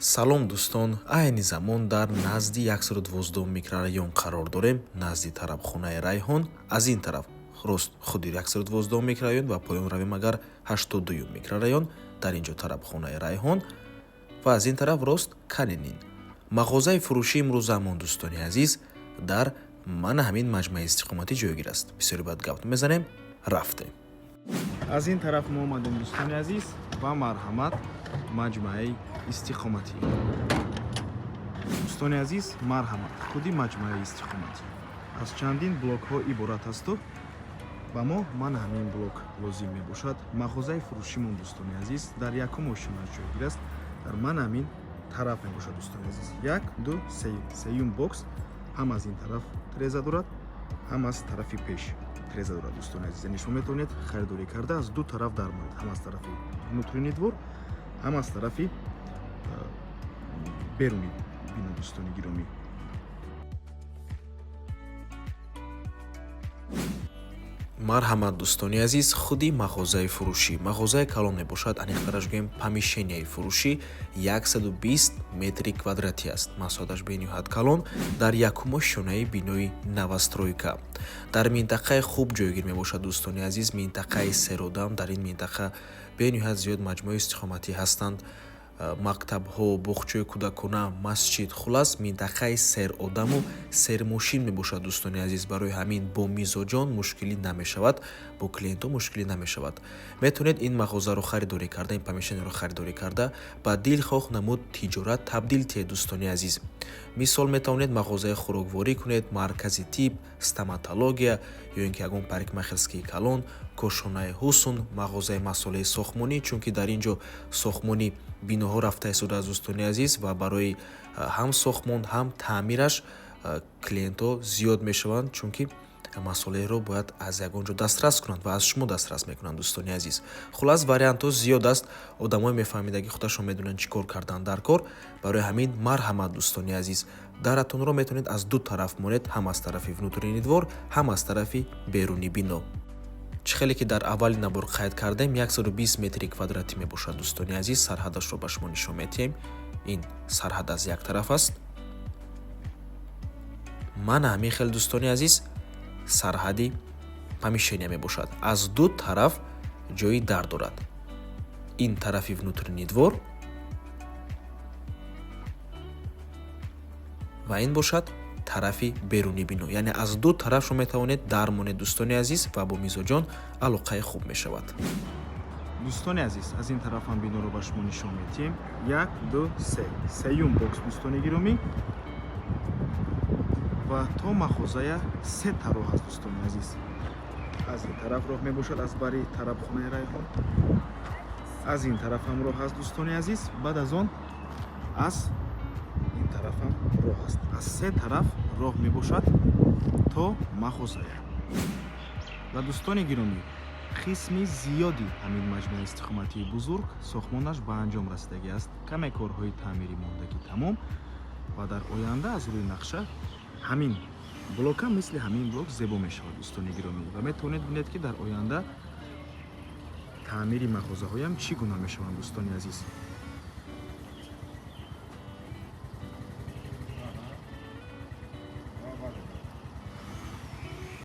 Салом, дӯстон. Айни замон дар назди 112 микрорайон қарор дорем, назди тарабхонаи Райҳон. Аз ин тараф рост худи 112 микрорайон ва поён равем агар 82 микрорайон, дар ин ҷо тарабхонаи Райҳон ва аз ин тараф рост Калинин. Мағозаи фурӯшии имрӯзамон, дӯстони азиз, дар мана ҳамин маҷмӯаи истиқоматӣ ҷойгир аст. Бисёри баъд гап мезанем, рафтем. Аз ин тараф мо омадем, дӯстони азиз, ва марҳамат, маҷмӯаи истиқоматӣ. Дӯстони азиз, марҳамат, худи маҷмӯаи истиқоматӣ аз чандин блокҳо иборат асту ба мо ман ҳамин блок лозим мебошад. Мағозаи фурӯшимон, дӯстони азиз, дар якум ошёна ҷойгир аст, дар ман ҳамин тараф мебошад, дӯстони азиз. Як, ду, се, сеюм бокс. Ҳам аз ин тараф треза дорад, ҳам аз тарафи пеш треза дорад, дӯстони азиз. Яъне шумо метавонед харидорӣ карда аз ду тараф дармонед, ҳам аз тарафи внутренний двор, ҳам аз тарафи берунӣ бино, дӯстони гиромӣ. Марҳамат, дӯстони азиз, худи мағозаи фурӯшӣ. Мағозаи калон мебошад, аниқтараш гӯем, помещения и фурӯшӣ 120 метри квадратӣ аст. Масоҳаташ бениҳоят калон, дар якум ошёнаи бинои новостройка. Дар минтақаи хуб ҷойгир мебошад, дӯстони азиз, минтақаи серодам. Дар ин минтақа бениҳоят зиёд маҷмӯаи истиқоматӣ ҳастанд, мактабҳо, боғчаи кӯдакона, масҷид, хулас, минтақаи серодаму сермошин мебошад, дӯстони азиз. Барои ҳамин бо мизоҷон мушкилӣ намешавад, бо клиентҳо мушкилӣ намешавад. Метавонед ин мағозаро харидорӣ карда, ин помещение ро харидорӣ карда, ба дилхоҳ намуд тиҷорат табдил диҳед, дӯстони азиз. Мисол, метавонед мағозаи хӯрокворӣ кунед, маркази тиб, стоматология ё ин ки ягон парикмахерский калон, кошонаи ҳусн, мағозаи масолеҳи сохтмонӣ, чунки дар ин ҷо сохтмони биноҳо рафта истодааст, дӯстони азиз, ва барои ҳам сохтмон, ҳам таъмираш клиентҳо зиёд мешаванд, чунки масолеҳро бояд аз ягон ҷо дастрас кунанд ва аз шумо дастрас мекунанд, дӯстони азиз. Хулас, вариантҳо зиёд аст. Одамои мефаҳмидагӣ худашон медонанд, чӣ кор кардан дар кор. Барои ҳамин марҳамат, дӯстони азиз, даратонро метавонед аз ду тараф монед, ҳам аз тарафи внутренний двор, ҳам аз тарафи берунӣ бино. Чӣ хеле ки дар аввали набор қайд кардем, 120 метри квадратӣ мебошад, дӯстони азиз. Сарҳадашро ба шумо нишон медиҳем. Ин сарҳад аз як тараф аст. Мана ҳамин хел, дӯстони азиз, сарҳади помещения мебошад. Аз ду тараф ҷои дар дорад. Ин тарафи внутренний двор ва ин бошад тарафи берунӣ бино. Яъне аз ду тараф шумо метавонед дар монед, дӯстони азиз, ва бо мизоҷон алоқаи хуб мешавад. Дӯстони азиз, аз ин тараф ҳам биноро ба шумо нишон медиҳем. Як, ду, се, сеюм бокс, дӯстони гиромӣ, ва то мағозая се та роҳ аст, дӯстони азиз. Аз ин тараф роҳ мебошад, аз бари тарабхонаи Райҳон, аз ин тараф ҳам роҳ аст, дӯстони азиз, баъд аз он аз ин тараф ҳам роҳ аст. Аз се тараф роҳ мебошад то мағозая. Ва, дӯстони гиромӣ, қисми зиёди ҳамин маҷмӯаи истиқоматии бузург сохтмонаш ба анҷом расидагӣ аст. Каме корҳои таъмирӣ мондагӣ, тамом. Ва дар оянда аз рӯи нақша ҳамин блокам мисли ҳамин блок зебо мешавад, дӯстони гиромӣ. Ва метавонед бинед, ки дар оянда таъмири мағозаҳоям чӣ гуна мешаванд, дӯстони азиз.